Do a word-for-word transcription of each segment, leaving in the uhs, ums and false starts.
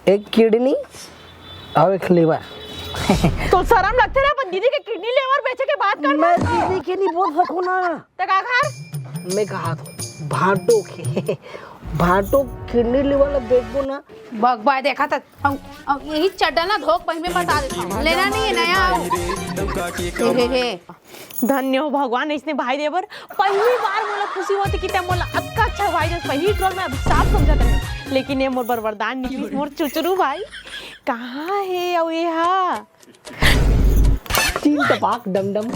एक किडनी अउ एक लिवर। तो शरम लगथे रे अपन दीदी के किडनी लिवर बेचे के बात कर। मैं दीदी के नहीं बोल सकूं ना। त का घर? मैं कहा था भाटो के, भाटो किडनी लिवर ला बेचबो ना। बकबा देखा था। अब, अब यही चड्डा ना धोक पहिन में बता देता हूँ, लेना नहीं है नया। हे, हे, हे। धन्य हो भगवान, इसने भाई देवर। पहली बार मोला खुशी होती कि तै मोला अतका अच्छा भाई देस। पहली रोल में अभिशाप समझत रहे, लेकिन ये मोर बर वरदान निकलिस, मोर चुचरू भाई। कहाँ है अउ ये हा? तीन टपाक डम डम।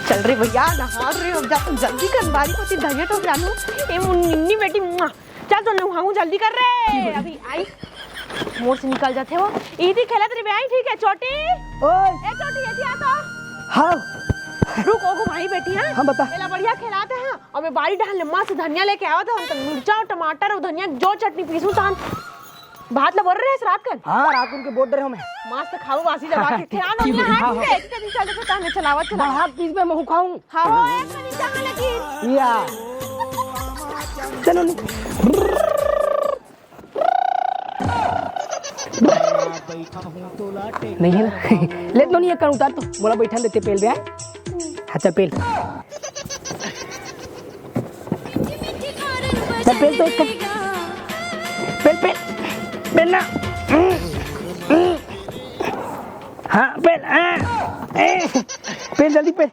चल रे भैया, नहा रे, अब जा, जल्दी कर, बारी होती, धनिया टोक जानू। ए मुन्नी बेटी, मुआ। चल तो नहाऊं, जल्दी कर रे, अभी आई। मोर से निकल जाते हो। इदी खेलत रे भाई, ठीक है, छोटी। ओए। ए छोटी, ये आ तो। हाँ। रुक, ओगो भाई बेटी, हाँ? हाँ, बता। एला बढ़िया खिलाते हैं। अबे बारी डाल ले, मस्त धनिया लेके आवा था, हम तो मिर्चा और टमाटर और धनिया जो चटनी पीसू तान। भात ला बोल रहे हैं रात कन? हाँ, रात उनके बोल रहे हो मैं। मस्त खाऊ बासी लगा के। खिला ना, हाँ, ठीक है, हाँ। ठीक है, चल, चल, चल, चलावा, चलावा। हाथ पीस में मैं खाऊं। हाँ, हो, एक मिनट, कहाँ लगी? या। चलो नहीं। नहीं है ना? ले तो नहीं है, कर उतार तो। मोला बैठा देते पेल बे, आए? हाँ, चल पेल। चल पेल तो एक कर। पेल, पेल। पेल ना। हाँ, पेल। हाँ। ए, पेल जल्दी पेल।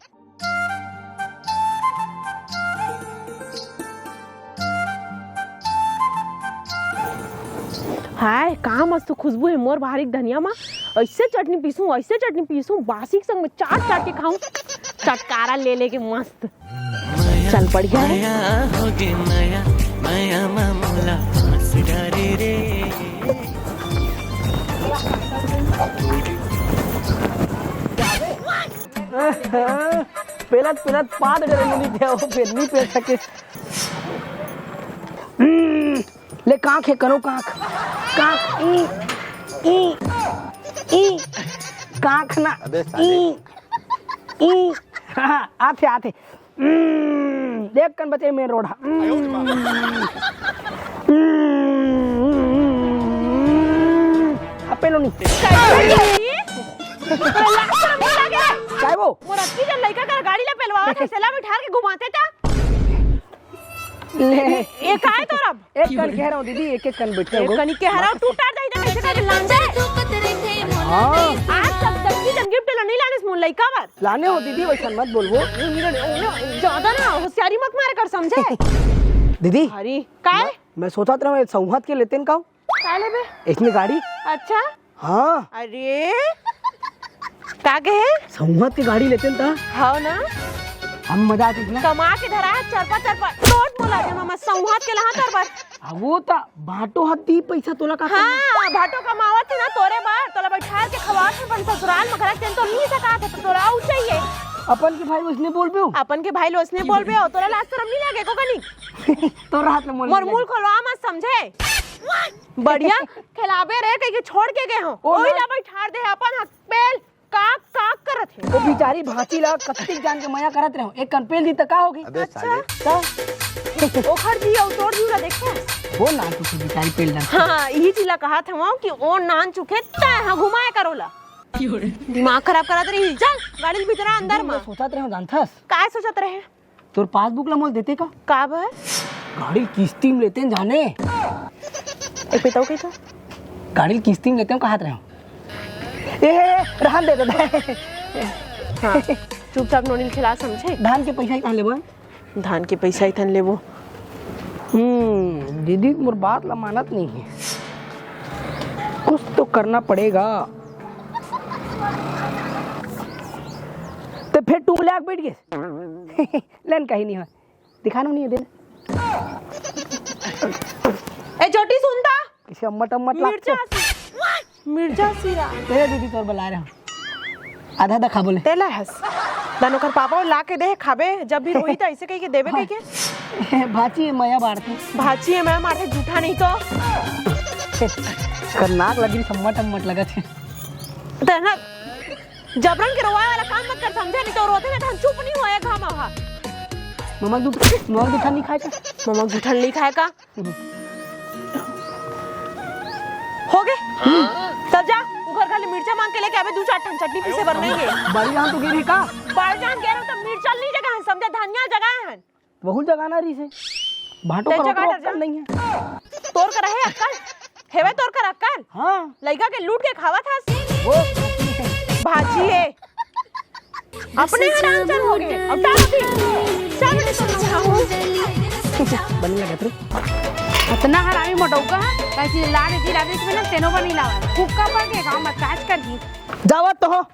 हाय, का मस्त खुशबू है मोर भारी धनिया मा। ऐसे चटनी पीसू, ऐसे चटनी पीसू, बासी के संग में चाट चाट के खाऊं। चटकारा ले लेके मस्त। चल, बढ़िया है। मया होगे मया, मया मा मोला फांस डारे रे। पेलत पेलत पाद डरे मुनी थे, वो पेल नहीं पेल सके। हम्म, ले कांख है, करो कांख। कांख, ई, ई, ई, कांख ना, अबे साले। ई, ई। हाँ, आथे, आथे। हम्म, देख कन बचे मेन रोड हा। हम्म। हम्म। अबे लो नी। काय वो? मोर अक्की जन लइका कर गाड़ी ला पेलवावत हे, सेला में ठार के घुमाते ता। ले। ये काय तोर अब? एक कन कह रहा हूँ दीदी, एक एक कन बैठे एक हो। कनी कह रहा हूँ, टूटा जाई तो कैसे कर लान दे? हाँ। आज तक दक्की जन गिफ्ट ला नहीं लाने मोर लइका बर। लाने हो दीदी, वैसा मत बोल वो। ज्यादा ना होशियारी मत मारे कर, समझे? दीदी, अरे, काय? मैं, मैं सोचत रहा हूँ, सौहत के लेते हैं का? काय लेबे? इसमें गाड़ी। अच्छा। हाँ। अरे, का कहे? सौहत के गाड़ी लेते हैं ता। हाँ ना। हम मजा आती ना। कमा के धरा है चरपा चरपा। नोट मोला दे मामा, सौहत के लहा तरबा। हाँ, वो ता भाटो हत्ती पैसा तोला का करना? हाँ, भाटो कमावत है ना तोरे बार, तोला बैठार के खवात है, अपन ससुराल में घर के तो नहीं सकात है, तो तोरा आऊ चाहिए। अपन के भाई उसने बोल बियो। अपन के भाई ला उसने बोल बियो, तोरा लाज शरम नहीं लगे को कनी? तोरा हाथ में मोल मोर नहीं मुंह लगे। खोलवा मत समझे। बढ़िया खिलाबे रे, कहीं के छोड़ के गए हो। ओ ओही ना। ला बैठार दे अपन हक पेल। का, का करत हे? वो बेचारी भांची ला कत्तिक जान के मया करत रहे हो। एक कन पेल दी त का होगी? अबे अच्छा। साले। का? ओखर जी अउ तोर जी ला देखे? वो नान चुके बेचारी पेल ना। हाँ, यही चीज ला कहा था कि वो नान चुके तय हाँ घुमाए करो ला। दिमाग खराब करत रही। चल, गाड़ी ले भीतरा अंदर मैं मा। सोचत रहे हो जानथस? काय सोचत रहे? तोर पासबुक ला मोल देते का? का बर? गाड़ी किस्ती में लेते हैं जाने। एक पिताऊ के तो। गाड़ी किस्ती में लेते हैं, कहात रहे हो? ए, रहन दे दादा। हाँ, चुपचाप नोनी ल खिला समझे। धान के पैसा ही कहाँ लेबो? धान के पैसा ही थन लेबो। हम्म, दीदी मोर बात ला मानत नहीं है। कुछ तो करना पड़ेगा। तो फिर टूंग ले आके बैठ गए। लेन कहीं नहीं है। दिखानो नहीं है, दे। ए, छोटी सुनता? किसी अम्मट अम्मट मिर्चा लागतो। सी-, मिर्चा सिरा। तेरे दीदी तोर बला रहे हो। आधा आधा खा बोले। तेला हस। दानो कर पापा ला के दे खाबे, जब भी रोई त ऐसे कही के देबे कही के। भाची है मया बाढ़ती। भाची है मया मारते जूठा नहीं तो। कर नाक लगी अम्मट अम्मट लगत है। तेना जबरन के रोवाए वाला काम मत कर, समझे? नहीं तो रोते ना तो हम चुप नहीं होए घामा हा। ममा दू, ममा दू ठन नहीं खाए का? ममा दू ठन नहीं खाए का? हो गे। त जा, उघर घर ले मिर्चा मांग के लेके आबे, दू चार ठन चटनी पीसे बर नहीं है। बड़ी जान तो गिर है का? बड़ी जान गिर है तो मिर्चा नहीं जगह है, समझे, धनिया जगह है। बहुत जगह ना रही से। भाटो तेज करोटो जगह अक्कल नहीं है। तोर करा है अक्कल? हेवे तोर करा अक्कल? हाँ। लइका के लूट के खावत हस? वो? भाजी है। अपने हराम चल हो गए। अब डाल दी। चल रे, तो ना खाऊं। बने लगा तू। इतना हरामी मोटौका है, कैसी ला दे, ला दे, इसमें ना तेनो बनी लावा। कुक्का पर के गांव में काज कर दी। जावत तो हो। हट,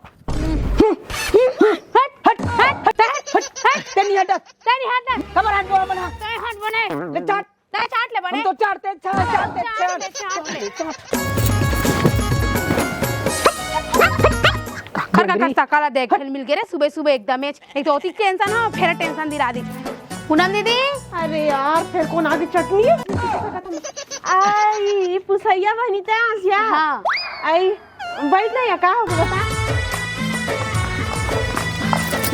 हट, हट, हट, हट, हट। तेनी हट। तेनी हट। कमर हट बोला बना। तेनी हट बने। ले चाट। तै चाट ले बने। हम तो चाटते, चाट, चाटते, चाट ले, चाट ले। चाट। खर का खस्ता काला देख, खेल मिल के रे, सुबह सुबह एकदम एच-, एक तो होती टेंशन हो, फिर टेंशन दिला दी। पूनम दीदी। अरे यार, फिर कौन आगे चटनी है? आई, पुसैया बनी तै आसिया। हाँ। आई, बैठ ना या, का हो गया, बता।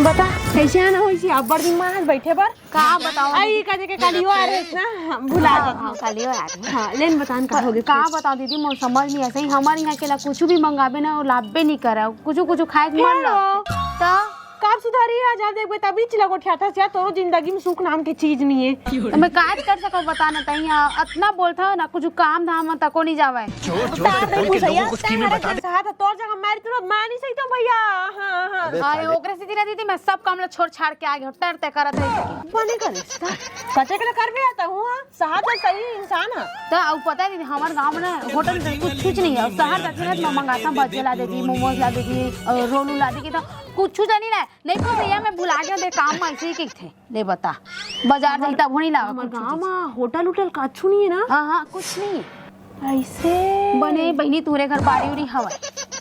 बता, कैसे आना होइसी? अब्बड़ दिन में आज बैठे बर। का बताओ? आई, का देखे कालियो आ रहे ना, भुला हाँ, जात हाँ, हूँ। कालियो आ रहे। हाँ, लेन बतान का हो गया का कुछ? बताओ दीदी, मोर समझ नहीं ऐसे ही हमारे यहाँ केला कुछ भी मंगाबे ना, वो लाभबे नहीं करे, कुछ कुछ खाए के मन फिर लगते। तो कब सुधारी है? जब देखबे तभी चिल्ला गोठियाता से, तोरो जिंदगी में सुख नाम की चीज नहीं है। तो मैं काज कर सको बता ना, तई इतना बोलता हो ना, कुछ काम धाम में तको नहीं जावे। जोर, जोर से तार बोल के भैया, लोगों को स्कीमें बता दे। साथ तोर जगह मारी तुरंत मानी सही तो भैया। हाँ, हाँ। अरे, ओकरे से दिला दीदी, मैं सब काम ला छोड़ छाड़ के आ गई हूँ, टरते करत रही। बने करिस का? कते के करबे आता हूँ, हाँ? साहब तो सही इंसान है। तो अब पता है दीदी, हमारे गांव में ना होटल में कुछ, कुछ नहीं है। शहर जाती ना तो मैं मंगाता हूँ, भजिया ला देती, मोमोज ला देती, और रोलू ला देती, तो कुछ नहीं ला। नहीं तो भैया, मैं भुला गया, देख काम में ऐसे ही कही थे। ले बता, बाजार जाई तब नहीं लावा हमारे कुछ गांव चीज। में होटल उटल कछु नहीं है ना? हाँ, हाँ, कुछ नहीं। ऐसे? बने बहिनी, तोरे घर बारी उरी हवय?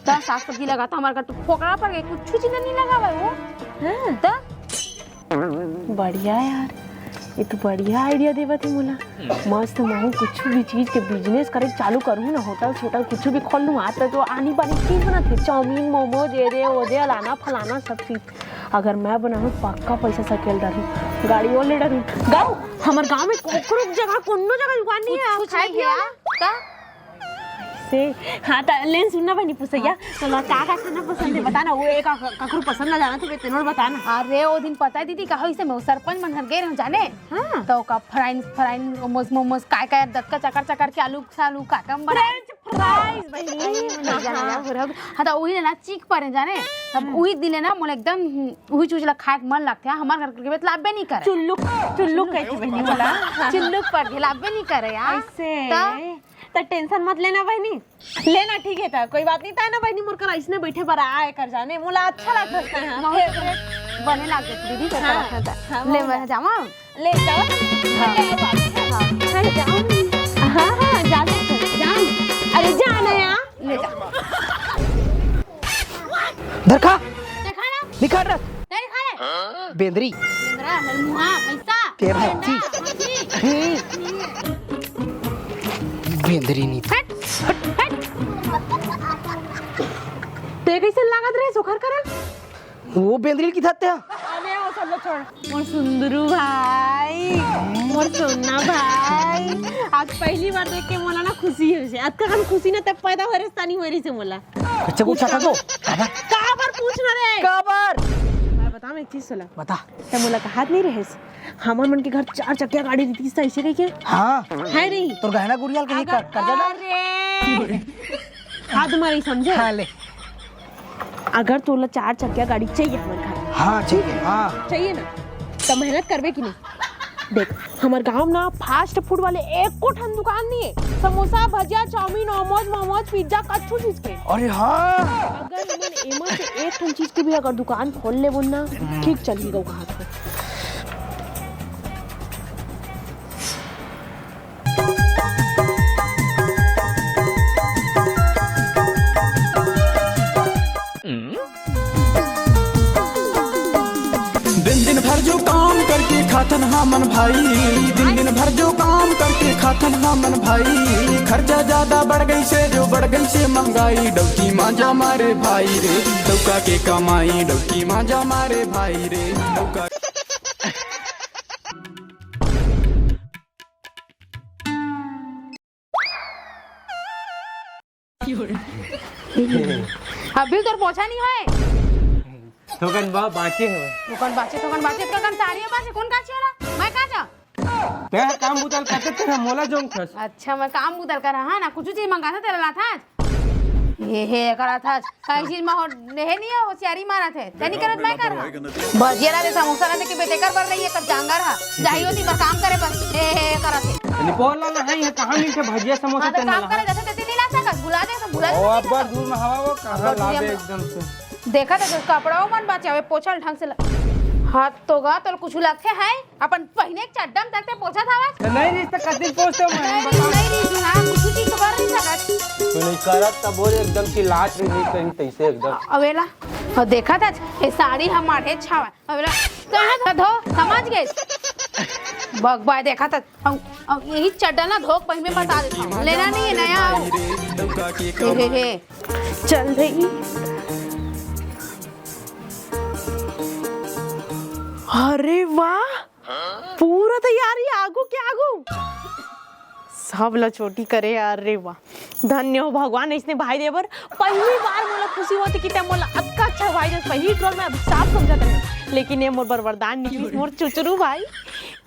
त साग सब्जी लगाता, हमारे घर तो फोकरा पड़ गए, कुछ चीज नहीं लगावा वो। हाँ। त बढ़िया यार, ये तो बढ़िया आइडिया देवत है मोला। मस्त महू कुछ भी चीज के बिजनेस करे चालू करूँ ना, होटल छोटल कुछ भी खोल लूँ। आज तक तो आनी बानी चीज बनाते, चाउमीन, मोमोज, एदे ओदे, अलाना फलाना सब चीज। अगर मैं बनाऊँ, पक्का पैसा सकेल डालूँ, गाड़ी और ले डालूँ। गाँव, हमर गाँव में कोकरो जगह, कोनो जगह दुकान नहीं है, कुछ खाए नहीं पिए है। वाला। का? से, हाँ, त लेन सुनना बनी पुसैया, हाँ। तोला का का खाना पसंद है, बता ना, वो एक का-, ककरो पसंद ना जाना, तो तेनोर बता ना। अरे, वो दिन पता है दीदी, का होइसे मैं वो सरपंच मन घर गए रहूँ जाने, हाँ। तो का फ्राइन, फ्राइन, मोमोज, मोमोज, काय काय, दक्का चकर चकर के आलू, आलू काटम बना। फ्रेंच फ्राइज बहिनी। अरे, मजा आ गया, हाँ। बुरा हो गया। हाँ, तो वही ना चीख पड़े जाने, तब हम्म। वही दिन है ना, मोला एकदम, हम्म, वही चीज ला खाए के मन लगते हैं, हमारे घर के बेत लाभे नहीं करे। चुल्लुक, चुल्लुक कैसे बहिनी बोला? चुल्लुक पड़ गया, लाभे नहीं करे यार। ऐसे? तो? तो टेंशन मत लेना बहिनी। लेना ठीक है, था कोई बात नहीं, था ना बहिनी, मोर कर इसने बैठे बर आए कर जाने, मोला अच्छा लगता है। हाँ। बहुत बने लागे दीदी, कैसा हाँ, लगता है? हाँ, ले, बहुत। मैं जावा। ले जाओ। हाँ। ले आओ वापस। हाँ। अरे जाओ। हाँ, हाँ, जा, जा, जा। अरे जा ना यार। ले जा। धर खा। देखा ना? निकाल रस। नहीं खा ले। बेंदरी। बेंदरा, नलमुहा, भैंसा। तेरा बेंडा, हच्ची। हच्ची। हम्म। बेंदरी नहीं। हट, हट, हट। ते कैसे लागत रहे, सुखर करा? वो बेंदरी की धत्ते हैं। अरे, वो सब लोग छोड़। मोर सुंदरू भाई, मोर सोना भाई, आज पहली बार देख के मोला ना खुशी होइसे। अतका कन खुशी ना तब पैदा हो रहे, तानी हो रही से मोला। अच्छा, कुछ पूछ आता तो? काबर? काबर पूछ ना रे? काबर? मैं बताऊँ एक चीज सुना। बता। तब मोला कहात नहीं रहेस, हमर मन के घर चार चक्किया गाड़ी रहती, ऐसे कही के? हाँ। है नहीं? तोर गहना गुड़िया के अगर कर, कर दे ना। अरे। हाथ मारी समझे? हाँ, ले। अगर तोला चार चक्किया गाड़ी चाहिए हमर घर, हाँ, चाहिए, हाँ। चाहिए ना, तो मेहनत करबे कि नहीं? देख, हमर गांव ना फास्ट फूड वाले एको ठन दुकान नहीं है। समोसा, भजिया, चाउमीन, मोमोज, मोमोज, पिज्जा, कच्छु चीज के। अरे हाँ। अगर हमन एमा से एक ठन चीज के भी अगर दुकान खोल लेबो ना, ठीक चलही गो कहा। दिन दिन भर जो काम करके खाथन हमन भाई, दिन दिन भर जो काम करके खाथन हमन भाई, खर्चा ज्यादा बढ़ गई से, जो बढ़ गई से महंगाई, डौकी मांजा मारे भाई रे, डौका के कमाई, डौकी मांजा मारे भाई रे, डौका। अभी तोर पोछा नहीं होय। थोकन बा-, बाँचे हवय। थोकन बाँचे, थोकन बाँचे, थोकन साड़ी बाँचे, कोन का चोला? मैं का जा? तेरा काम बुता ल करथे, तेरा मोला जोंकथस। अच्छा, मैं काम बुता ल करहूँ, हाँ ना, कुछु चीज मंगाथस, तेला लाथस। ये हे, करथस। कई चीज में हो, हे नहीं है, होशियारी मारत हे। ते नहीं करत, मैं करहूँ। भजिया ला दे, समोसा ला दे कि बेटे कर बर नहीं, ये कर जांगर हा। जाही होती बर काम करे बस। हे, हे, करत हे। नहीं, बोल ना, नहीं, ये कहाँ मिलथे भजिया, समोसा, हाँ, तो तेल काम वाला? करे, जैसे तेती नहीं ला सकत, बुला दे, सब बुला दे, ओ, सब अब्बड़ दूर में हवा, वो कहाँ अब्बड़ दूर लाबे में। एकदम से। देखा था, कपड़ा मन बचावे, पोछल ढंग से ल-, हाथ तो गा, तो कुछ लगथे है? अपन पहिने के चड्डा म तक ते पोछत हवस? त नहीं रहिस त कतिक पोछतेंव मैं, नहीं, बता। नहीं रहिस, हाँ, कुछ चीज तो कर नहीं सकत। तो नहीं करत त बोले एकदम कि लाज भी नहीं करी तैसे एकदम। अवेला, और देखा था, ये साड़ी हम माढ़े छावा। अवेला, कहाँ था धो, समझ गए? बक बाय देखा था, हम, हम यही चड्डा ना धोक पहिन में बता देता हूँ। लेना नहीं है नया। हे, हे, हे। चल रही। अरे वाह, पूरा तैयारी आगू के आगू। सब ला चोटी करे यार, रे वाह। धन्य हो भगवान, इसने भाई देवर। पहली बार मोला खुशी होती कि ते मोला अतका अच्छा भाई देस। पहली रोल में अभिशाप समझत रहे, लेकिन ये मोर बर वरदान निकलिस, मोर चुचरू भाई।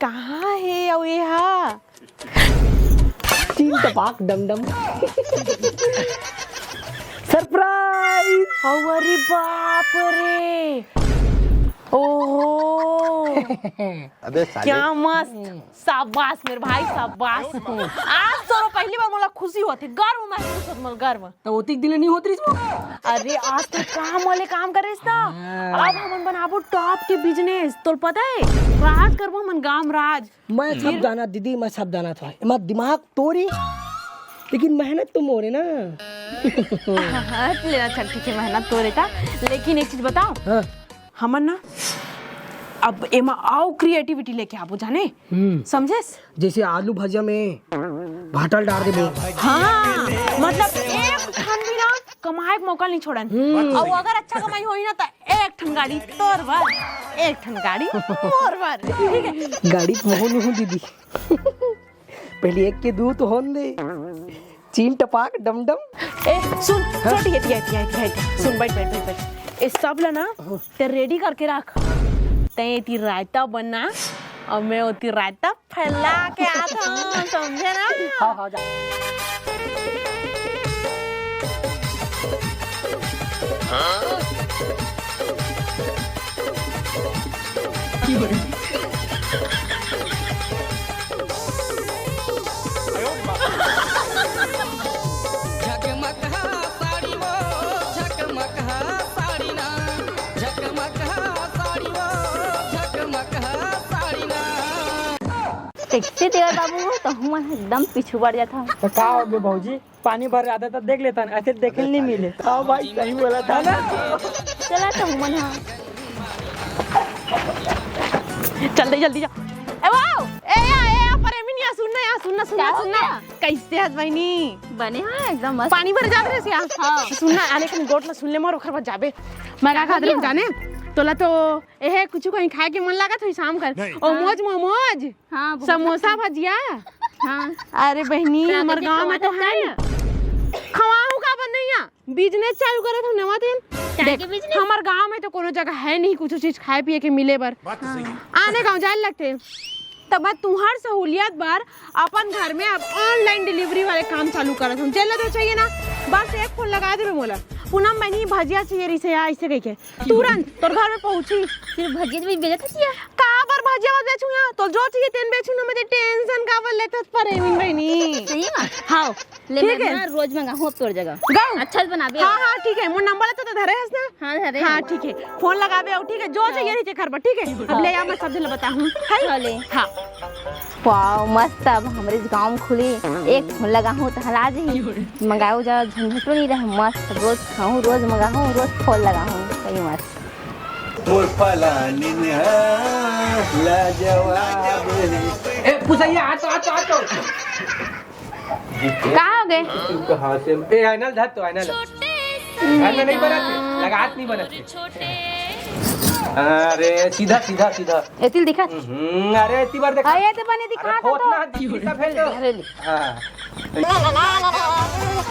कहाँ हे अउ ये हा? चीन टपाक डमडम। सरप्राइज! अउ अरे बाप रे! ओहो! अबे साले। क्या मस्त! शाबाश मेरे भाई, शाबाश। आज तोरो पहली बार मोला खुशी होत हे, गर्व महसूस होत मोला, गर्व। त ओतिक दिन नहीं होत रहिस वो। अरे आज तो काम वाले काम करे ना। हाँ। अब हमन बनाबो टॉप के बिजनेस, तोल पता है? राज करबो हमन गांव राज। मैं सब फिर? जानत दीदी, मैं सब जानत हूँ। एमा दिमाग तोरे, लेकिन मेहनत तो मोरे ना। हाँ, लेना चल ठीक है, मेहनत तोरे था, लेकिन एक चीज बताओ। हाँ। हमन ना अब एमा अउ क्रिएटिविटी लेके आबो जाने, हम्म। समझेस? जैसे आलू भजिया में भाटा ल डार देबो। हाँ, मतलब एक ठन भी ना कमाए के मौका नहीं छोड़न। हम्म। अउ अगर अच्छा कमाई होई ना त एक ठन गाड़ी तोर बर, एक ठन गाड़ी मोर बर, ठीक है? गाड़ी तो मोहन हूँ दीदी। पहले एक के दू तो होन दे। चीन टपाक डमडम। ए, सुन, हाँ। छोटी, ये, ये, ये, ये, ये, सुन, बैठ, बैठ, बैठ, बैठ। ये सब ला ना, हाँ। ते रेडी करके रख। ते एती रायता बना, अउ मैं ओती रायता फैला के आत हूँ, समझे ना? हाँ, हाँ, जा। झकमक हा साड़ी वो, झकमक हा साड़ी ना, झकमक हा साड़ी वो, झकमक हा साड़ी ना। कैसे देवर बाबू हो, तो हमन एकदम पीछू बढ़ जात हन। तो का हो गे भौजी, पानी भर रहा था तो देख लेता ना, ऐसे देखे नहीं मिले। हाँ भाई, सही बोला था ना। चला तो हमन हा। जल्दी, जल्दी जा। ए, वाओ! ए, या, ए, या, प्रेमिन, या, सुन ना, या, सुन ना, सुन ना, का हो सुन ना। गया? कैसे हस बहिनी? बने हाँ, एकदम मस्त। पानी भर जात रहे सिया। हाँ। सुन ना, आने के गोट ला सुन ले मोर, ओखर बाद जाबे। मैं का का खात रहूं जाने? तोला तो, एहे, कुछ कहीं खाए के मन लागत होई शाम कर। नहीं। ओ हाँ। मोज, मोमोज। हाँ, बहुत समोसा, अच्छा। भजिया। हाँ। अरे बहिनी, तो हमर गांव में तो है। खवाहू का बनैया? बिजनेस चालू करत हूँ नवा दिन। चाय के बिजनेस? हमर गांव में तो कोनो जगह है नहीं कुछ चीज खाए पिए के मिले बर। बात तो सही है। आने गांव जाए लगथे। तब मैं तुहर सहूलियत बर अपन घर में अब ऑनलाइन डिलीवरी वाले काम चालू करत हूँ। जेला जो चाहिए ना, बस एक फोन लगा देबे मोला। पूनम बहिनी भजिया चाहिए रहिसे या, ऐसे कहिके तुरंत तोर घर में पहुंची। सिर्फ भजिया भी बेचत हस या? का बर भजिया बर बेचूं या? तो जो चाहिए तेन बेचूं ना, मुझे टेंशन का बर लेथस प्रेमिन बहिनी। सही में? हाँ। ले ठीक मैं है। ना रोज मंगाहूँ अब तोर जगह। गाँव? अच्छा से बनाबे। हाँ, हाँ, ठीक है। मोर नंबर तो, तो धरे हस ना? हाँ, धरे हाँ, हूँ। ठीक है। फोन लगाबे अउ ठीक है, जो हाँ। चाहिए रहिथे घर पर, ठीक है? हाँ। ले आ, मैं सब जन ल बताहूँ। है? हाँ, ले। हाँ। वाओ, मस्त, अब हमरे गाँव में खुली। एक फोन लगाहूँ तो हला जाही। मंगाओ जा, झंझटो नहीं रहे, मस्त। रोज खाऊँ, रोज मंगाहूँ, रोज फोन लगाहूँ। सही मस्त। मोर पलानी ने लाजवाब है। ए, पुसैया, आ तो, आ तो, आ तो। का हो गे? तू कहाँ से? ए, आइना ल धर तो, आइना ल। आइना नहीं बनत हे, लगात नहीं बनत हे। अरे सीधा सीधा सीधा। एती ल दिखा। हम्म, अरे एती बार देखा। हाँ, ये तो बने दिखा अरे तो। फोतना दीदी सब है तो। अरे ले। हाँ।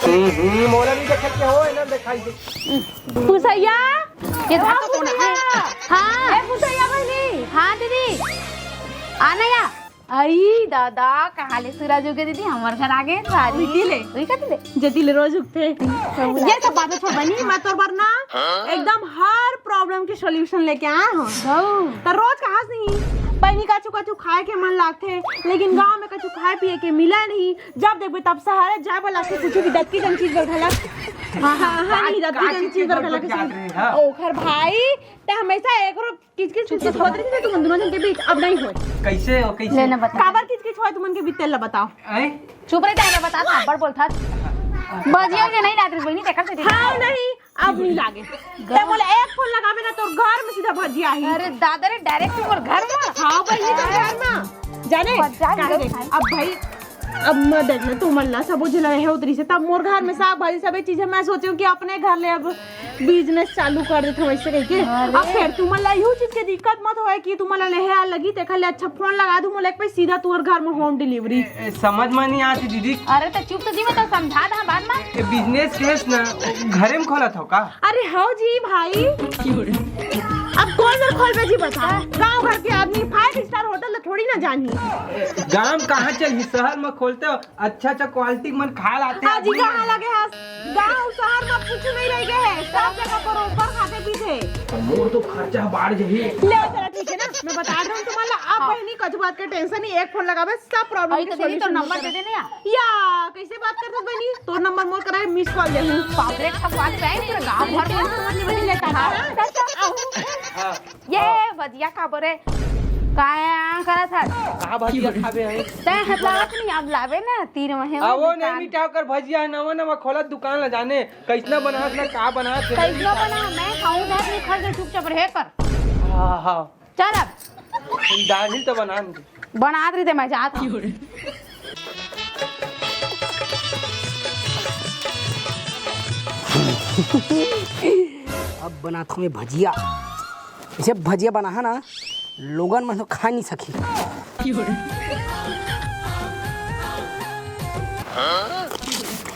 हम्म, मोला नहीं देखे के हो, इन्हें दिखाई दे। पुसैया। ये धागा कौन है? हाँ। ए पुसैया बहिनी। हाँ दीदी। आना या। अई दादा, कहाँ ले सूरज उगे दीदी, हमर घर आ गे सारी। उइती ले। उई कती ले? जेती ले रोज उगथे। ये सब बातें छोड़ बहिनी, मैं तोर बर ना एकदम हर problem के solution लेके आए हँव। त रोज कहास नहीं, बहिनी कछु कछु खाए के मन लागथे, लेकिन गाँव में कछु खाए पिए के मिला नहीं। जब देखबे तब सहरे जाए बर लागथे, कुछु भी दतकी जन चीज बर घला। हाँ, हाँ, हाँ, नहीं, दतकी जन चीज बर घला। ओखर भाई, ते हमेशा एकरो किचकिच किचकिच होत रहिस ना तुमन दुनों झन के बीच, अब नहीं होय। कैसे हो, कैसे? लेना बता। काबर किचकिच होय तुमन के बीच, तेला बताओ। आए? चुप रह, तेला बता, अब्बड़ बोलथस। भजिया के नहीं लात रहिस बहिनी, तेकर से हाँ, नहीं, अब नहीं लागे। ते मोला एक फोन लगाबे ना, तोर घर में सीधा भजिया आही। अरे दादा रे, direct मोर घर में? हाँ बहिनी, तोर घर में। जाने? बच्चा काहे रे? अब भाई, अब मैं देख ले, तुमन ला सबो झन रहे हो उतरी से, तब मोर घर में साग भाजी सबे चीज है। मैं सोचे हूँ कि अपने घर ले अब business चालू कर देथव वैसे कहिके। अरे। अब फिर तुमन ला इहू चीज के दिक्कत मत होए कि तुमन ला लेहे आ लगी, तेखर ले अच्छा फोन लगा दूँ, मोला एक पे सीधा तुहर घर में home delivery। ए, समझ में नहीं आती दीदी। अरे तो चुप तो जी, मैं तो समझा दा बाद में। ए, business केस ना घरे में खोलत हो का? अरे हव जी भाई, अब कौन मेर खोलबे जी बता? गांव घर के आदमी five star hotel ला थोड़ी ना जानही। गांव कहाँ चलही, शहर में खोलते हो, अच्छा अच्छा quality मन खाए लाते हाँ जी, आदमी। कहाँ लगे हस? गांव शहर में कुछ नहीं रह गए है, सब जगह बरोबर खाते पीते। मोर तो खर्चा बाढ़ जाही। ले चला ठीक है ना, मैं बता रहा हूँ तुम्हारा, आप हाँ। बहिनी कछु बात के tension नहीं, एक फोन लगाबे सब problem अरे के तो दीदी, तो solution नंबर निकल दे देना यार। या कैसे बात करत बनी? तोर नंबर मोर करा miss call देहूं। बाप रे, सब बात बहन पूरे गांव भर में समझ नहीं लेता ना। हाँ। ये भजिया खाबो रे। काया करत हस? का भजिया खाबे है? तै हतला नहीं, अब लाबे ना तीन महीने में आवो दुकान। नहीं मिठाव कर भजिया है, नवा नवा खोलत दुकान ला जाने कैसना बनात ना का बनात है। कैसना बना, मैं खाऊं ना, नहीं खा के चुपचाप रहे कर। हाँ हाँ। चल अब। दाढ़ी तो बना दे। बनात रहिते, मैं जात हूँ। अब बनात हूँ मैं भजिया। इसे भजिया बना है ना, लोगन मन तो खा नहीं सकी।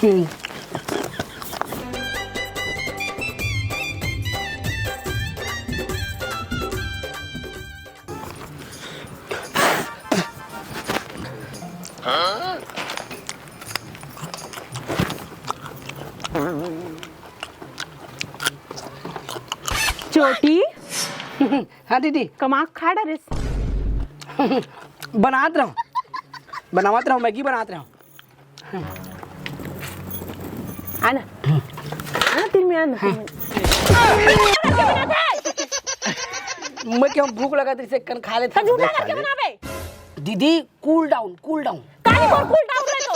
हम्म। चोटी। हाँ दीदी। कमा खा डरेस। बनात रहो, बनावत रहो, मैगी बनात रहो। आना, आना, तीन में आना। मैं क्यों भूख लगा तेरे से कन खा लेता। तो झूठा करके बनावे। दीदी, cool down, cool down। काहे मोर cool down रे तो?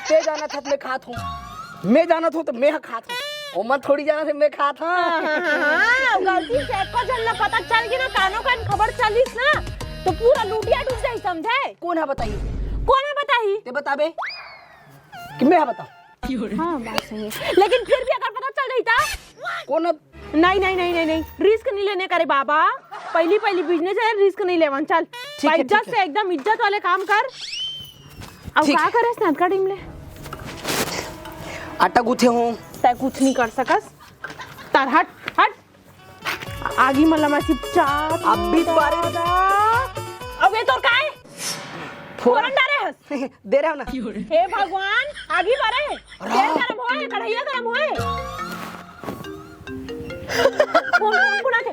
ते जाना था मैं खात हूँ, मैं जाना था तो मैं खात हूँ, ओमन थोड़ी जाना थे मैं खात हूँ। हाँ, हाँ, हाँ, हाँ, गलती से एको झन ला पता चल गई ना, कानो कान खबर चलिस ना, तो पूरा लुटिया डूब जाई, समझे? कौन है बताई? कौन है बताई? ते बताबे कि मैं है बताऊँ? हाँ, बात सही है, लेकिन फिर भी अगर पता चल जाई ता? कौन है? नहीं, नहीं, नहीं, नहीं, नहीं, risk नहीं लेने का रे बाबा। पहली, पहली business है, risk नहीं लेवन। चल, ठीक है, इज्जत ठीक है। से एकदम इज्जत वाले काम कर। अब ठीक का है। करे स्नैप का टीम ले? आटा गूंथे हूँ। तै कुछ नहीं कर सकस। तर हट, हट। आगी में लमा चिपचा। अब भी तुम्हारे दादा। अब ये तो का है? फोरन। फोरन डारे हस। दे रहे हो ना। हे भगवान, आगी बारे। अरे। तेल गरम होए, कढ़ैया गरम होए। फोन, फोन उठा दे।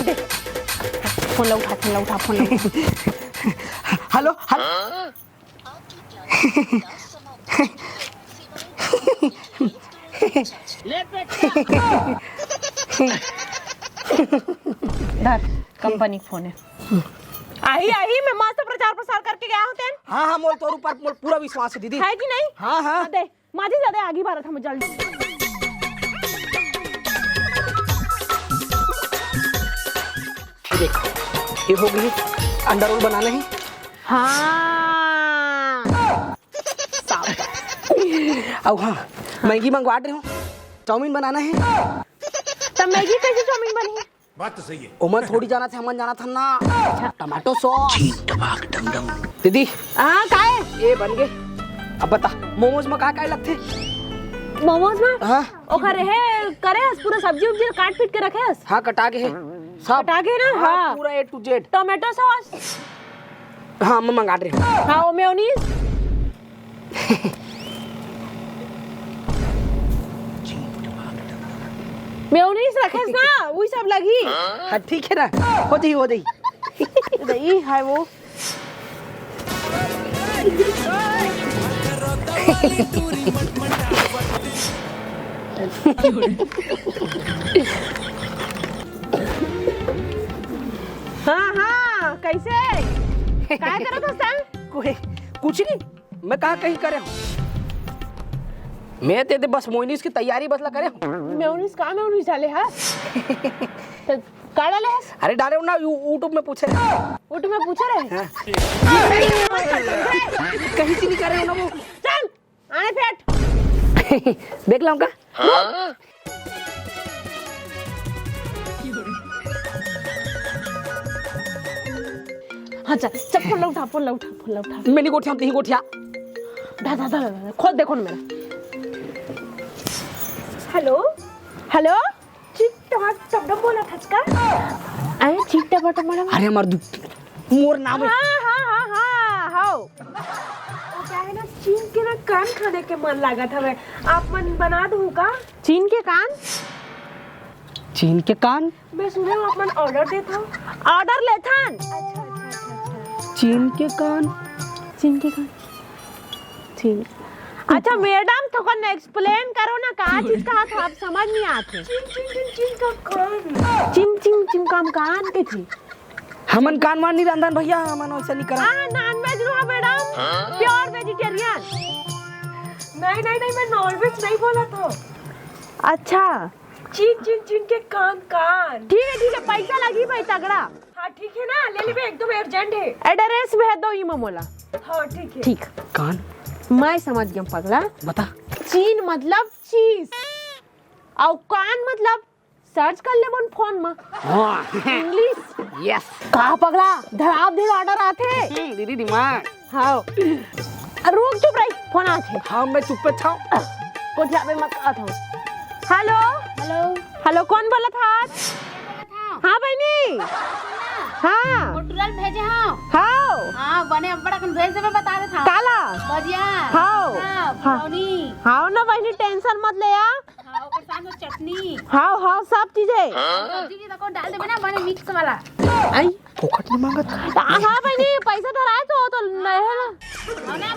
दे। फोन ला उठा, फोन ला उठा, फोन ला उठा। Hello, hello. धर, कंपनी के फोन है। आही, आही, मैं मस्त प्रचार प्रसार करके गया हूँ तेन। हाँ, हाँ, मोल तोर ऊपर मोल पूरा विश्वास है दीदी। है कि नहीं? हाँ, हाँ। दे, माझी ज्यादा आगी भारत हम जल्दी। ये देख, ये हो गई, अंडा रोल बनाना है। हाँ। साफ। अब हाँ, मैगी मंगवा रहे हो, चाउमीन बनाना है। त मैगी कैसे चाउमीन बनी? बात तो सही है। ओमन थोड़ी जानत हे, हमन जानत हन ना। Tomato sauce. दीदी। हाँ, काय? ए बन गे। अब बता, मोमोज में का का लगथे? मोमोज में? हाँ। ओकर हे करे हस, पूरा सब्जी उब्जी काट पीट के रखे हस। हाँ, कटा गे हे। सब। कटा गे ना? हाँ, हाँ। पूरा A to Z। Tomato sauce. हाँ, मैं मंगा रहे हूँ। हाँ, वो मेयोनीज। मेयोनीज रखेस ना, वही सब लगी। हाँ, ठीक है ना, हो जाई, हो जाई। नहीं है वो। हाँ, हाँ, कैसे? काय करत हस तैं? कोई, कुछ नहीं। मैं कहाँ कहीं करे हूँ? मैं ते, ते बस मोइनीस की तैयारी बस ला करे हूँ। मेयोनीस का मेयोनीस डाले हस? त का डाले हस? अरे डाले हूँ ना, यू-, YouTube में पूछे रहे। YouTube में पूछे रहे? हाँ। कहीं से नहीं करे हूँ ना वो। चल, आने फेंट। देख लाऊं का? हाँ, चल, चल, फोन ला उठा, फोन ला उठा, फोन ला उठा। मैं नहीं गोठिया, तहीं गोठिया। धा, धा, धा, धा, धा, खोल दे, खोल मेरा। हेलो, हेलो, चिट टमाट टमटम बोलत हस का? अरे, चिट टमाट टमाट। अरे, हमार दु-, मोर नाम है। हाँ, हाँ, हाँ, हाँ, हाँ। वो क्या है ना, चीन के ना कान खाने के मन लागत हवे, आप मन बना दू का? चीन के कान? चीन के कान? मैं सुने हूँ आप मन ऑर्डर देत हव। ऑर्डर लेथन। अच्छा, अच्छा, अच्छा, अच्छा। चीन के कान? चीन के कान? चीन। अच्छा मैडम, थोकन एक्सप्लेन करो ना, का चीज कहा था, आप समझ नहीं आते। चिन, चिन, चिन, चिन का कान। चिन, चिन, चिन का हम कान के थी। हमन कान वान नहीं रांधन भैया, हमन वैसा नहीं करन। हाँ, नॉनवेज नो मैडम, प्योर वेजिटेरियन। नहीं, नहीं, नहीं, मैं नॉनवेज नहीं बोला था। अच्छा। चिन, चिन, चिन के कान, कान। ठीक है, ठीक है, पैसा लगी भाई तगड़ा। हाँ, ठीक है ना, ले लेबे, एकदम अर्जेंट है। एड्रेस भेज दो इमा मोला। हाँ, ठीक है। ठीक। कान? मैं समझ गया पगला। बता। चीन मतलब चीज, और कान मतलब सर्च कर ले मन फोन में। हाँ। इंग्लिश। यस। का पगला, धड़ाप दे ऑर्डर आथे। हम्म, दीदी दिमाग। हाँ। रुक, चुप रही, फोन आथे। हाँ, मैं चुप पे था। कोठिया पे मत आत हूँ। हेलो। हेलो। हेलो, कौन बोलत हस? हाँ बहिनी। हाँ। मोटूरल भेजे हव। हाँ। हाँ, बने अब्बड़ अकन भेज देबे, बता देत हव। काला? भजिया। हाँ। हाँ, हाँ। ब्राउनी। हाँ ना बहिनी, टेंशन मत ले आ। हाँ, ओकर साथ में चटनी। हाँ, हाँ, सब चीजें। सब्जी भी तको डाल देबे ना, बने मिक्स वाला। आई। फोकट नहीं मांगत। हाँ, हाँ, बहिनी, पैसा धराए तो, तो नहीं है ना। हाँ ना,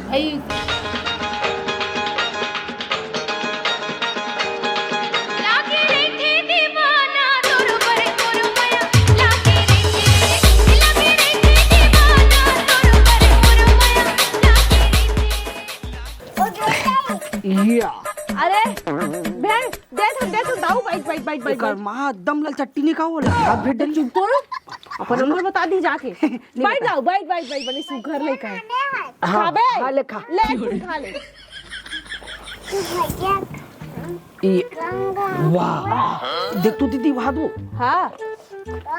भाई। या। अरे, भेड़, दे तो, दे तो, दाऊ, बैठ, बैठ, बैठ, बैठ, एकर बैठ। माँ दम लल चट्टी नहीं का होला, हाथ भेड़ डली। चुप करो, अपन नंबर बता दी जाके। नहीं बैठ बता। जाओ, बैठ, बैठ, बैठ, बने सुघर लेकर। हाँ, खाबे? हाँ, ले खा। ले, तू खा ले। ई, वाह, देख तू दीदी, वहाँ दो। हाँ।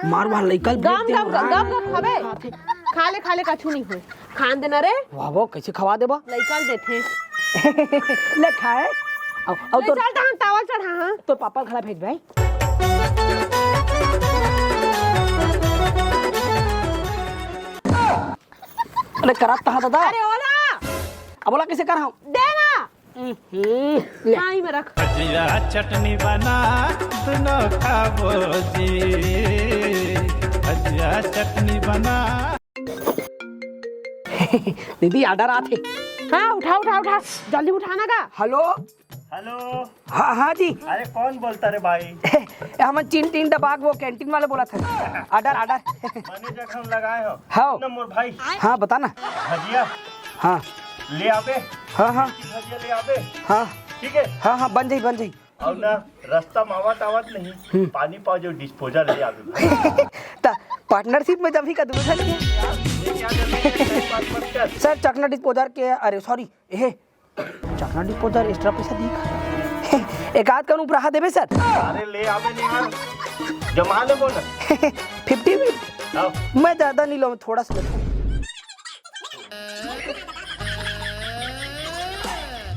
मार वहाँ लइका ल भेज गम, दे, गम, गम, हाँ। गम, गम खाबे। खा ले, खा ले, कछु नहीं होय। खान देना रे। वाह, वाह, कैसे खवा देबा? लइका ल देथे। ले खाए। अब, अब ले तो चल, तहन तावल चढ़ा, हाँ। तो पापा ल खड़ा भेज भाई। अरे, करत कहाँ दादा? अरे, ओला। अब ओला कैसे कर हम? दे ना। हम्म, ले। हाँ, इमे रख। भजिया चटनी बना, दुनो खाबो जी। भजिया चटनी बना। दीदी, ऑर्डर आथे। हाँ, उठा, उठा, उठा। जल्दी उठाना का। हेलो। हेलो। हाँ, हाँ जी। अरे, कौन बोलता रे भाई? ए, हमन चिन टिन डबाक, वो कैंटीन वाले बोलत हन। Order, order. बने जगह हम लगाए हो। हाँ। ना मोर भाई। हाँ, बता ना। भजिया। हाँ। ले आबे। हाँ, हाँ। भजिया ले आबे। हाँ। ठीक है। हाँ, हाँ, बन जाई, बन जाई। अउ ना, रास्ता में आवत आवत नहीं, हम्म। पानी पाव जो डिस्पोजल ले आबे। त पार्टनरशिप में जब ही का दूसरा नहीं है। ये क्या करने के टाइम पास मत कर। सर, चकना डिस्पोजल के, अरे सॉरी, ए, चखना डिपो दर extra पैसा दी का? एक आध कन उपराहा देबे सर। अरे ले आवे नहीं यार, जमा ले बोल। Fifty fifty. हाँ। मैं ज्यादा नहीं लूँ, थोड़ा सा लेता हूँ।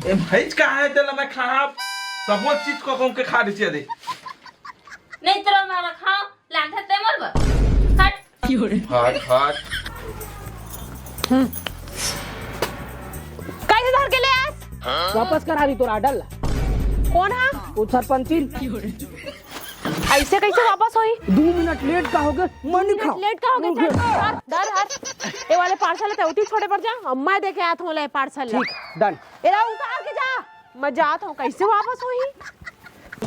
ए भैंस कहाँ है तेला मैं खा, सबो चीज को कौन के खा दीजिए दे। नहीं तेरा मारा खा। लांथत ते मोर बर। हट। हट, हट। कैसे धर के ले आस? वापस करा रही तोर order ला। कौन हा? वो सरपंचिन। ऐसे कैसे वापस होई? दू मिनट लेट का होगे, मैं नहीं खाओ। लेट का होगे? चल, धर, धर, धर। ये वाले parcel ते उठी छोड़े पर जा, अब मैं देके आत हूँ ले parcel ला। ठीक, done। एला उतार के जा। मैं जात हूँ, कैसे वापस होही?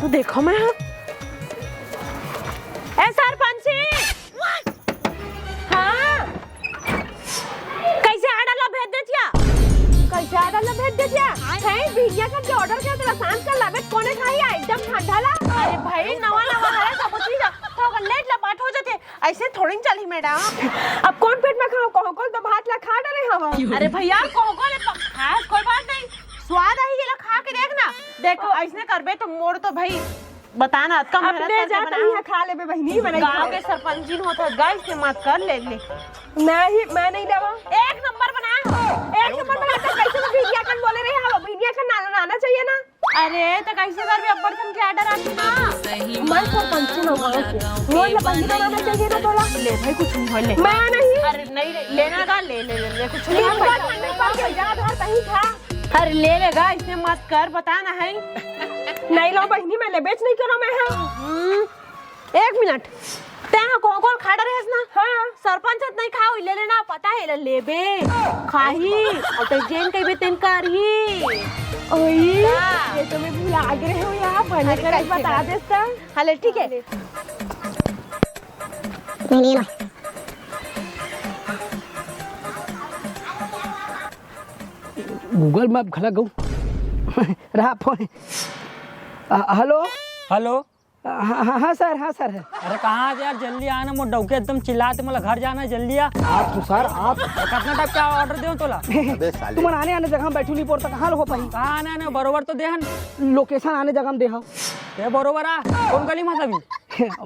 तो देखो मैं, हाँ। ए सरपंची, हाँ, कैसे order ला भेज देतिया? कैसे order ला भेज देतिया? हैं, बिहिनिया कर के order के तेरा सांझ कर लाबे, कोने खाई आ, एकदम ठंडा ला। अरे भाई, नवा नवा है, सब चीज थोड़ा लेट ला पाठ हो जाते, ऐसे थोड़ी न चली मैडम। अब कौन पेट में खाओ, कोहकोल तो भात ला खा डरे हवा। अरे भैया, कोहकोल खास कोई बात नहीं, स्वाद आही, ये ला खा के देख ना। देखो, ऐसने करबे तो मोर तो भाई, बता ना, अतका मेहनत अपने करके जात बनाए ही हो। खा लेबे बहिनी, बनाई गाँव खाओ। के सरपंचिन होत हस, गाय से मत कर, ले ले। नहीं, मैं नहीं लेवा। एक नंबर बनाए हो। एक नंबर बनाए तो कैसे तो बिहिनिया कन बोले रहे हो, बिहिनिया कन नाना, नाना चाहिए ना। अरे, तो कैसे करबे, अब्बड़ कन के order आथे ना। मैं सरपंचिन हो गाँव के, मोर ला बहिनी बनाना चाहिए ना तोला। ले भाई, कुछ नहीं होय, ले। मैं नहीं। अरे नहीं रे, लेना का, ले, ले, ले, ले, कुछ नहीं तीन होय। बार मम्मी पर के जा धर तही था। अरे ले लेगा, इसने मत कर, बता ना है। नहीं लो बहिनी, मैं ले बेच नहीं करो मैं है। हम्म, एक मिनट, तैं हा कोहकोल खा डरे हस ना? हाँ। सरपंच हत नहीं खाओ, ले लेना, पता है, ले लेबे, खाही, और तैं जेन कहिबे तेन करही। ओई, का? ये तो मैं भुला गे रहे हूँ यार, बने अरे, करे कैसे बता कर? देस त। हाँ, ले, ठीक है। नहीं, नहीं, नहीं। Google Map घला गऊ। रहा फोन। अ, हेलो? हेलो? अ, हाँ, हाँ, हाँ, सर, हाँ, सर। अरे, कहाँ आज यार, जल्दी आना, मोर डौकी एकदम चिल्लात हे, मोला घर जाना है, जल्दी आ। आप तो सर, आप कितना टाइम का order देऊँ तोला? अबे साले। तुमन आने, आने जगह में बैठू नहीं पोरता, कहाँ लो पाही? कहाँ आने, आने, बरोबर तो देहन। Location आने जगह में देहा। ये बरोबर आ, कौन गली में सभी?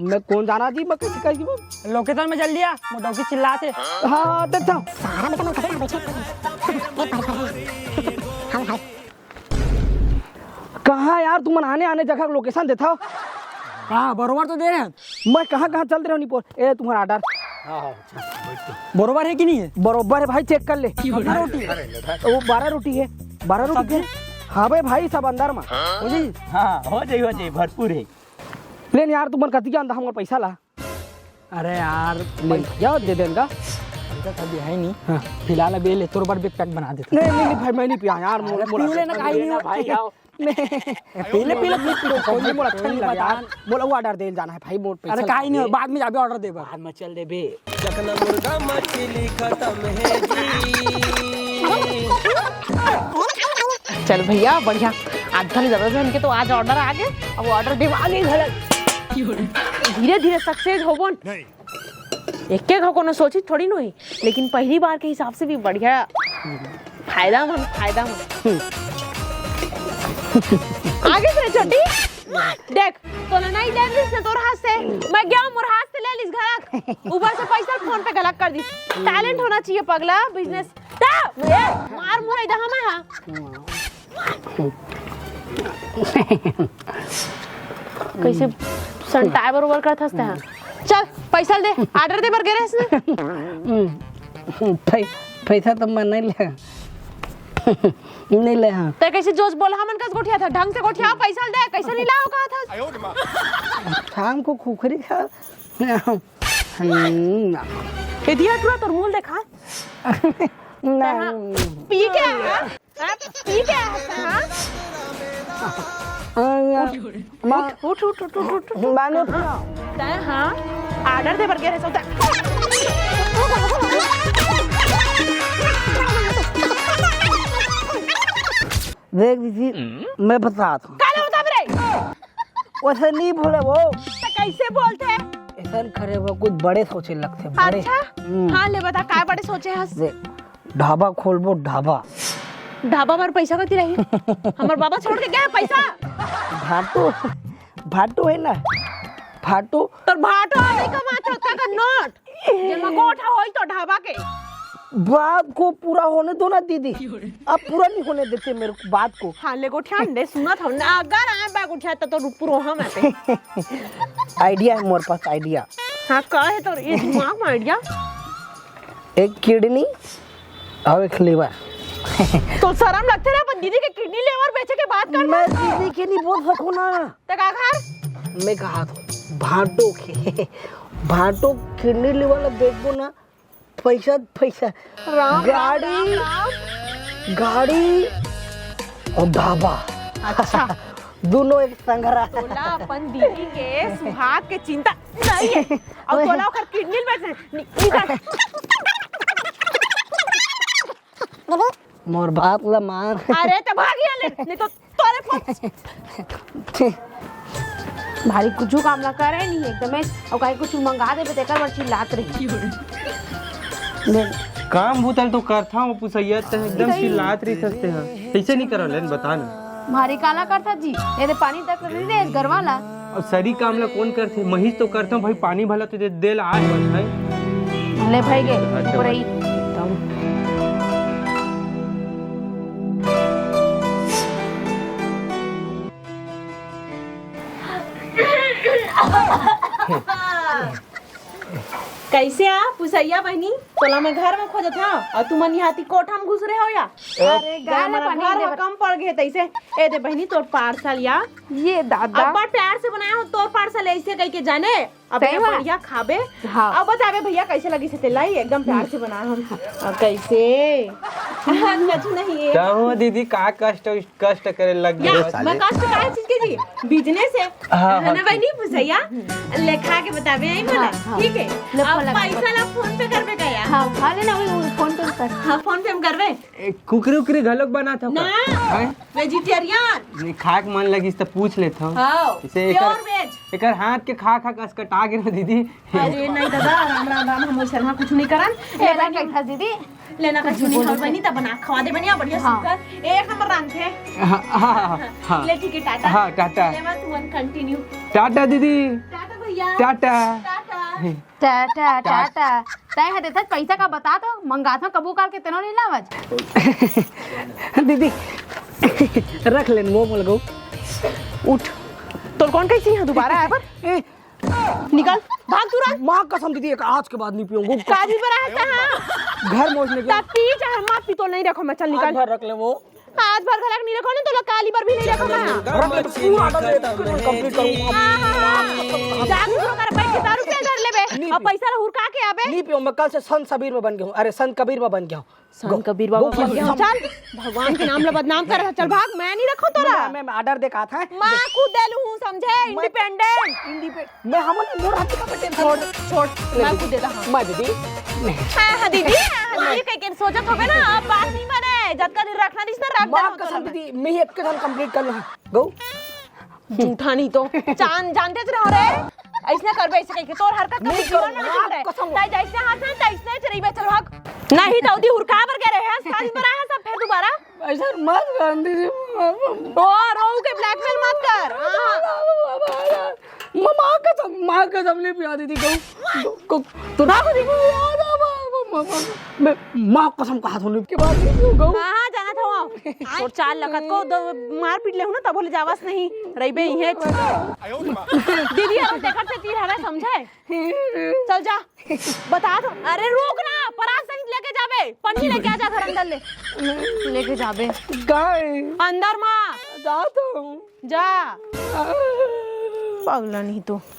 मैं कौन जाना जी, मैं कैसे कह दूँ? Location में जल्दी आ, मोर डौकी चिल्लात हे। हाँ, देखता हूँ। सारा में तो मैं खतरनाक बैठे। एक बार, एक बार। हाँ, हाँ। कहाँ यार, तुमन आने, आने जगह location देता हो? हाँ, बरोबर तो दे रहे हैं। मैं कहाँ, कहाँ चल रहे हो निपोर? ए, तुम्हारा order। हाँ, हाँ, अच्छा, बैठ तो। बरोबर है कि नहीं है? बरोबर है भाई, check कर ले। कितना रोटी है? वो बारह रोटी है। बारह रोटी सब्जी? है। हाँ बे भाई, सब अंदर में। हो जी? हाँ, हो जाई, हो जाई, भरपूर है। ले न यार, तुमन कति के अंदर हमर पैसा ला। अरे यार, ले, पैसा या दे देन का? पैसा तो अभी है नहीं। हाँ। फिलहाल अभी ले, तोर बर भी pack बना देता। नहीं, नहीं, नहीं भाई, मैं नहीं पिया यार, मोर, अरे, मोर पी लेना, काहे नहीं हो? भाई, आओ। नहीं। ए, पी ले, पी ले, पी ले, पी ले। कोई मोर अच्छा नहीं लगे यार। मोला वो order देल जाना है भाई, मोर पैसा अरे, काहे नहीं हो, बाद में जाबे order देबे। बाद में चल देबे। चखना मुर्गा मछली खत्म है जी। चल भैया, बढ़िया। आधा ले ज्यादा जन के तो आज order आ गए, अब order देवा आ गई घलक। धीरे धीरे success होबो न। एक एक हो कोनो सोची थोड़ी नो ही, लेकिन पहली बार के हिसाब से भी बढ़िया। फायदा मन, फायदा मन। आगे से छोटी। देख, तोला नहीं दे दिस ना तोर हाथ से, मैं गया मोर हाथ से ले लिस घलक। ऊपर से पैसा फोन पे घलक कर दिस। Talent होना चाहिए पगला, business। ता, ए, मार मुरई दहा मैं हा। कैसे संटाए बरोबर करत हस तैं हा? चल, पैसा दे, order दे बर गे रहेस ना। पै-, पैसा तो मैं नहीं ले। नहीं ले, हाँ। तैं कैसे जोश बोल, हमन कस गोठियाथस, ढंग से गोठिया, पैसा दे, कैसे नहीं लाओ कहत हस? शाम को खुखरी खा। हम्म। ए दिया टुरा तोर मुंह देखा। नहीं। पी के आया? हाँ? पी के आया? हाँ? हाँ, उठ, उठ, उठ, उठ। माने तैं हाँ, order दे बर गे रहे सौदा। देख दीदी, मैं बतात हूँ। काला बता रे। वैसे नहीं बोले वो। तो कैसे बोलते हैं? ऐसा करे वो कुछ बड़े सोचे लगते, बड़े। अच्छा? हम्म। हाँ, ले बता, काय बड़े सोचे हस? देख, ढाबा खोलबो, ढाबा। ढाबा बर पैसा कति रही? हमर बाबा छोड़ के गया है पैसा। भाटो, भाटो है ना, भाटो। तोर भाटो आ नहीं कमात होता का नोट, जेमा गोठा होई तो ढाबा के। बात को पूरा होने दो ना दीदी, आप पूरा नहीं होने देते मेरे को, बात को। हाँ, ले गोठिया ले, सुनत हो ना, अगर आए बा गोठिया तो, तो पूरा हम आते। आइडिया है मोर पास, आइडिया। हाँ, का है तोर ये दिमाग में आइडिया? एक किडनी और एक लिवर। तो शर्म लगथे रे अपन दीदी के किडनी लिवर बेचे के बात कर। मैं दीदी के नहीं बोल सकूं ना। ते का घर? मैं कहा था भाटो के, भाटो किडनी लिवर ला बेचबो ना, पैसा पैसा। राम, राम, गाड़ी, राम, राम। गाड़ी और ढाबा। अच्छा। दोनों एक संघरा। तोला अपन दीदी के सुहाग के चिंता नहीं है। अब तोला ओकर किडनी में से नि-, निकाल। मोर बाप ला मार। अरे तो भाग यहाँ ले, नहीं तो तोरे फोन। भारी कुछ काम ला करे नहीं एकदम, और कहीं कुछ मंगा देबे तेकर बर चिल्लात रही। ले। काम भूतल तो करथा, वो पुसैया ते एकदम सही। चिल्लात रही सस्ते हैं, कैसे नहीं करो लेन बता ना। भारी काला करथा जी, ये दे पानी तक नहीं दे इस गरवा ला। अब सरी काम ला कौन करथे? महिस तो करथंव भाई, पानी भला तो दे, दे ला आज बस भाई। ले भाई गे, अच्छा ऊपर भाई। ही। एकदम। कैसे आ पुसैया बहिनी? तोला मैं घर में खोजत हंव, अउ तुमन इहां ती कोठा में घुसरे हव या? अरे, अब गाय ला हमर पानी घर दे में बर। कम पड़ गे तैसे। ए दे बहिनी, तोर पार्सल या। ये दादा। अब्बड़ प्यार से बनाए हंव तोर पार्सल, ऐसे कहिके जाने। अब सही ये में? बढ़िया खाबे। हाँ। अब बताबे भैया कैसे लगिस हे तेला, एकदम प्यार से बनाए हंव। अब कैसे? कछु नहीं है। का हो दीदी, का कष्ट, कष्ट करे लग या, गए? मैं कष्ट का चीज के जी? बिजनेस है। हाँ, है हाँ, ना बहिनी, पुसैया? ले खा के बताबे, आई मला। हाँ, हाँ। ठीक है। ले अब फोन लगा। पैसा ला फोन पे करबे का या? हाँ, खा लेना, वही, वही फोन पे कर। हाँ, फोन पे हम करबे। ए, कुकरी उकरी घलोक बनात हो का? ना, हैं? वेजिटेरियन। नहीं, खाए के मन लगिस त पूछ लेत हो। हाँ, इसे एकर, pure veg। एकर हाथ के खा खा के असकटा गे ना दीदी। अरे नहीं दादा, राम राम राम, हम वैसे ना कुछ नहीं करन। ए, लेना बहिनी, कैसा दीदी? लेना कुछ नहीं, बोलो। बहिनी, तब बना खवा दे बहिनी, बढ़िया हाँ। सुंदर, एक नंबर रांधे। हाँ, हाँ, हाँ, हाँ। ले ठीक है, टाटा। हाँ, टाटा। ले, तुमन continue। टाटा दीदी। टाटा भैया। टाटा। टाटा। टाटा, टाटा। तैं ह देथस पैसा का बता तो, मंगाथंव कभू काल के तेनो नइ लावस। दीदी, रख लेन वो मोला गो। उठ। तोर कौन कहिस हे दुबारा आए बर? ए। निकल, भाग तुरंत। माँ कसम दीदी, एक आज के बाद नहीं पीऊंगा। काजी बर आए हस? घर मोजने के। ता पी चाहे मत पी, तो नहीं रखंव मैं, चल निकल। आज भर रख ले वो। आज भर घलक नहीं रखंव ना, तोला काली बर भी नहीं रखंव मैं। रख ले तो पूरा order दे दे, complete करूंगा। हाँ, हाँ, हाँ। जा दूसरो कर बैठ के दारू पी, धर लेबे। नहीं अब पी। पैसा ला हुरका के आबे। नहीं पीऊं, मैं कल से संत सबीर में बन गया हूँ। अरे, संत कबीर में बन गया हूँ। संत कबीर बाबा बन गया हूँ। चल, भगवान के नाम ला बदनाम कर रहा। चल भाग, मैं नहीं रखंव तोला। मैं, मैं order दे कहा था। माँ को दे लूँ, समझे? Independent। Independent। मैं हमन मोर हाथ का बटे छोड़, छोड़। मैं खुद देता हूँ। मैं दीदी। हाँ, हाँ, दीदी, हाँ, हाँ, दीदी, कहीं के सोचत होबे ना, अब बात नहीं माने, जतका दिन रखना दिस ना, रख माँ देना कसम होता दीदी, मैं एक के साथ complete करना है। गो। झूठा नहीं तो। चांद, जानते तो रहो रे। ऐसने करबे, ऐसे कहीं के तोर हरकत कभी नहीं जीवन में करूँ, नहीं माँ सुधरे। कसम। ताई जैसे हाथ है, ताई इसने चली बे, चल भाग। नहीं, दाऊदी हुरका बर गए रहे हैं, शादी पर आया सब फिर दोबारा। ऐसा मत कर दीदी। ओ, रोहू के blackmail मत कर। हाँ। माँ कसम, माँ कसम नहीं पिया दीदी, गो, गो, गो, तो ना दीदी। मैं माँ कसम कहा था, के बाद नहीं पियो, गो। हाँ, हाँ, जाना था वहाँ। और चार लखत को दो मार पीट ले हूँ ना, तब बोले जावस नहीं, रही बे इहे। दीदी, अब देखत से तीर हवे, समझे? चल जा, बता दो। अरे रुक ना, परात सहित लेके जाबे, पन्नी लेके आ जा घर अंदर ले। लेके जाबे। गाय। अंदर माँ। जाता हूँ। जा। आ। पगला नहीं तो।